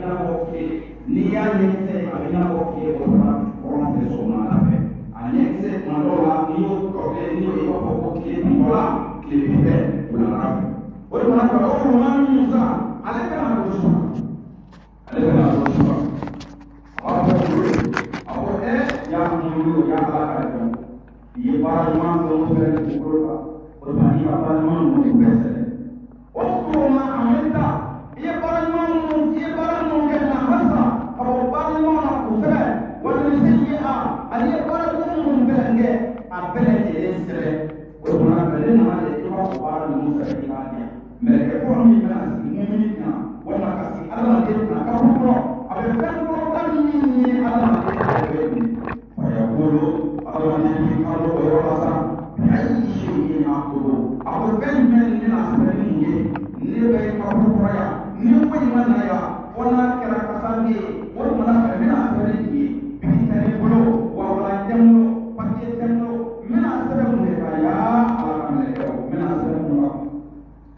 n'a fɔ tile. N'i y'a ɲɛkisɛ ye, a bɛ n'a fɔ tile bɔtɔla kɔrɔn fɛ sɔgɔmada fɛ. A ɲɛkisɛ tuma dɔw la, n'i y'o tɔ kelen, n'i y'o ye, i b'a fɔ ko tile bintɔla tile bin fɛ wulada fɛ. O de fana fɛ, o ɲuman min sa, ale bɛna don su, ale bɛna don su. A b'a fɔ olu ye, a ko ɛ y'a mulu, y'a Ala ka jɔn, i ye baara ɲuman fɛn o fɛn kɛ dugukolo kan, o tuma i ka baara ɲuman ninnu bɛɛ sɛbɛn. O tuma a bɛ taa, i ye baara ɲuman minnu, i ye baara minnu kɛ na halisa ka bɔ baara ɲuman na k'o sɛbɛn, walima se ye a ani ye baara jugu minnu bɛɛ kɛ, a bɛɛ lajɛlen sɛbɛn. O tuma fɛ, ne nana de, i b'a fɔ baara ninnu sɛbɛn, i b'a di yan. Mɛlɛkɛ fɔlɔ min bɛna sigi mumini kunna walima ka sigi adamaden kunna kaburu kɔnɔ, a bɛ fɛn fɔlɔ min ye adamaden yɛrɛ bɛ nin fayakolo, adamaden b'i kan o yɔrɔ la sa, ayi seegin a kolo, a ko fɛn jumɛn ne na sɛbɛn ni mun ye? Ne bɛ kaburu kɔrɔ yan, ni foyi ma na yan fo n'a kɛra kasange ye. O tuma fɛ, n bɛna sɛbɛn ni nin ye. Biki tɛ ne bolo, wa walan tɛ n bolo, papiye tɛ n bolo, n bɛna sɛbɛn mun de kan? Yaa Ala ka mɛlɛkɛw, n bɛna sɛbɛn mun kan?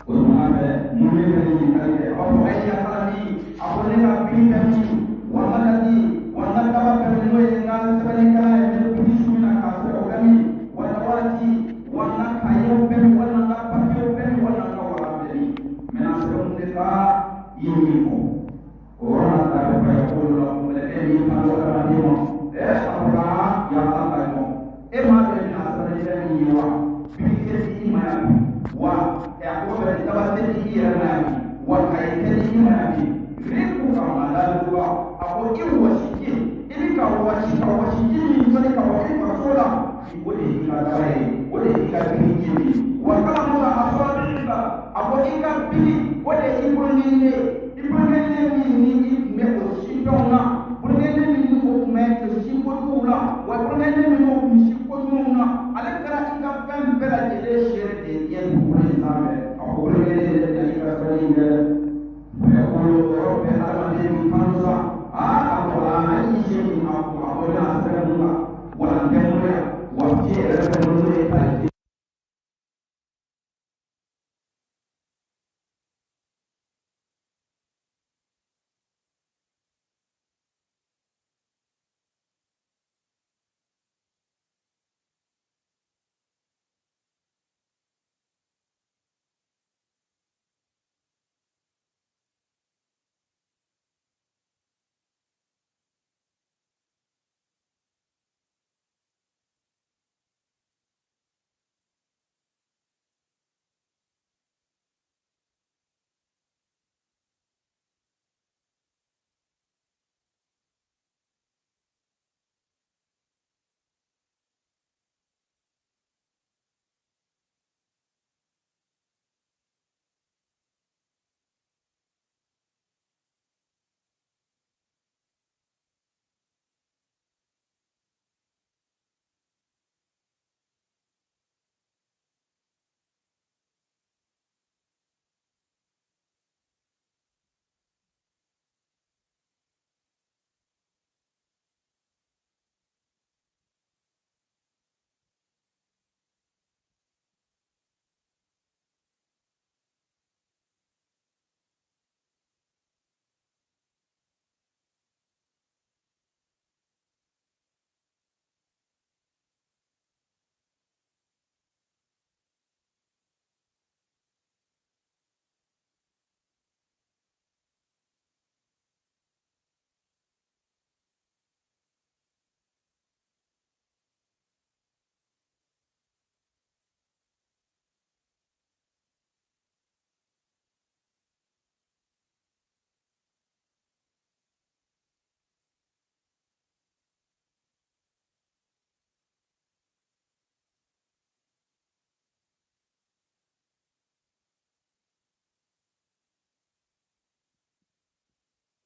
O tuma fɛ, mun de bɛ ɲininkali kɛ? A b'a fɔ ayi kalami, a ko ne ka biki bɛ min, wa n ka dati, wa n ka daba bɛ min, n'o ye n ka sɛbɛnnikɛla ye, n bɛ biki su min na k'a sɛbɛn, o bɛ min, wa waati, wa n ka kayew bɛ min, walima n ka papiyew bɛ min, walima n ka walan bɛ min, n bɛna sɛbɛn mun de kan? I ye min fɔ o yɔrɔ la, ta bɛ fa ye ko la mɛlɛkɛ min kan dɔ adamaden ma, ɛ a fɔra ya Ala ka jɔn, e m'a dɔn i bɛna sɛbɛnni fɛn min ye wa? Biki tɛ di i ma yan bi, wa a ko bɛ daba tɛ di i yɛrɛ ma yan bi, wa kaye tɛ di i ma yan bi. Riku ka maladuba, a ko i wɔsiji, i bɛ ka wɔsi, ka wɔsiji min sɔnni ka bɔ i faso la, o de y'i ka daba ye, o de y'i ka biki ye. Wa kalamu ka a sɔrɔ, a ko i ka biki, o de y'i boloɲininen ye, i boloɲininen min ni i tun bɛ o si fɛnw na, boloɲininen min ni o tun bɛ o si kojuguw la, wa boloɲininen min n'o tun si kojuguw na, ale kɛra i ka fɛn bɛɛ lajɛlen seere de ye diɲɛ dugukolo in sanfɛ. A ko boloɲininen de bɛna i ka sɛbɛnni in kɛ dɛ. Mɛ ko yɔrɔ bɛɛ, adamaden min kan sa, aa a ko a ayi se min, a ko a ko n bɛna sɛbɛn mun kan, walan tɛ n bolo yan, wa fiye yɛrɛ bɛ n bolo, n'o ye kalifi.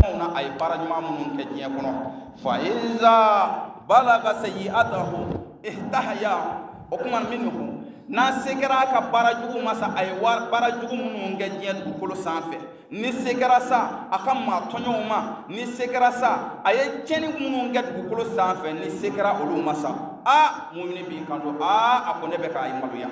Na a ye baara ɲuman minnu kɛ diɲɛ kɔnɔ, fa iza balaga sayi'atahu ihtahaya, o kuma minhu, n'a se kɛra a ka baara jugu ma sa, a ye baara jugu minnu kɛ diɲɛ dugukolo sanfɛ, ni se kɛra sa a ka maa tɔɲɔw ma, ni se kɛra sa a ye tiɲɛni minnu kɛ dugukolo sanfɛ, ni se kɛra olu ma sa, a mumini b'i kanto, a a ko ne bɛ k'a maloya.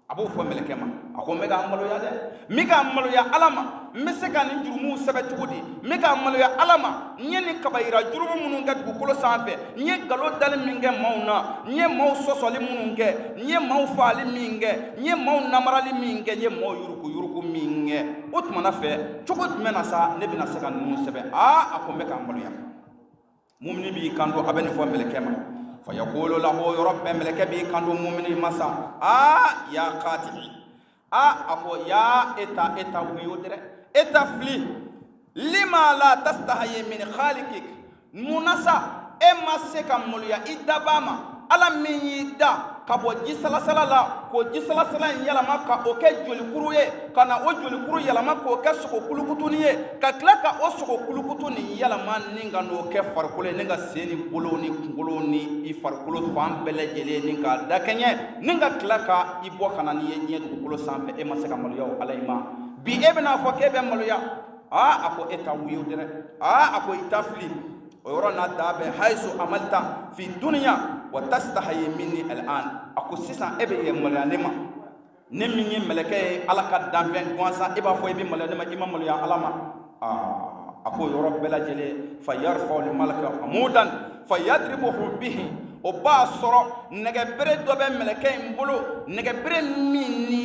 A b'o fɔ mɛlɛkɛ ma, a ko n bɛ k'a maloya dɛ, n bɛ k'a maloya Ala ma. N bɛ se ka nin jurumuw sɛbɛn cogo di? N bɛ ka maloya Ala ma. N ye nin kabayira jurumu minnu kɛ dugukolo sanfɛ, n ye nkalon dali min kɛ maaw na, n ye maaw sɔsɔli minnu kɛ, n ye maaw faali min kɛ, n ye maaw namarali min kɛ, n ye maaw yurukuyuruku min kɛ, o tuma na fɛ, cogo jumɛn na sa ne bɛna se ka ninnu sɛbɛn? Aa, a ko n bɛ ka maloya. Mumini b'i kanto, a bɛ nin fɔ mɛlɛkɛ ma. Fa yakulu lahu, yɔrɔ bɛɛ mɛlɛkɛ b'i kanto mumini ma sa, aa ya katibi, aa, a ko ya e ta, e ta wuyo dɛrɛ, e ta fili, lima la tastahayi min khalikik, mun na sa e ma se ka maloya i dabaa ma, Ala min y'i da ka bɔ ji salasala la, k'o ji salasala in yɛlɛma ka o kɛ jolikuru ye, ka na o jolikuru yɛlɛma k'o kɛ sogo kulukutuni ye, ka tila ka o sogo kulukutu nin yɛlɛma ni ka n'o kɛ farikolo ye, ni ka sen ni bolo ni kunkolo ni i farikolo fan bɛɛ lajɛlen ni k'a dakɛɲɛ, ni ka tila ka i bɔ ka na n'i ye diɲɛ dugukolo sanfɛ. E ma se ka maloya o Ala in ma. Bi e bɛn'a fɔ k'e bɛ maloya. Aa, a ko e ta wuyo dɛrɛ. Aa, a ko i ta fili o yɔrɔ n'a da bɛ hayisu amalta fi duniya wa tastahayi minni al'an. A ko sisan e bɛ yɛ maloya ne ma, ne min ye mɛlɛkɛ ye, Ala ka danfɛn gansan, e b'a fɔ i bɛ maloya ne ma, i ma maloya Ala ma. Aa, a ko yɔrɔ bɛɛ lajɛlen, fa yarfa'u al-malaka amudan fa yadribuhu bihi, o b'a sɔrɔ nɛgɛbere dɔ bɛ mɛlɛkɛ in bolo, nɛgɛbere min ni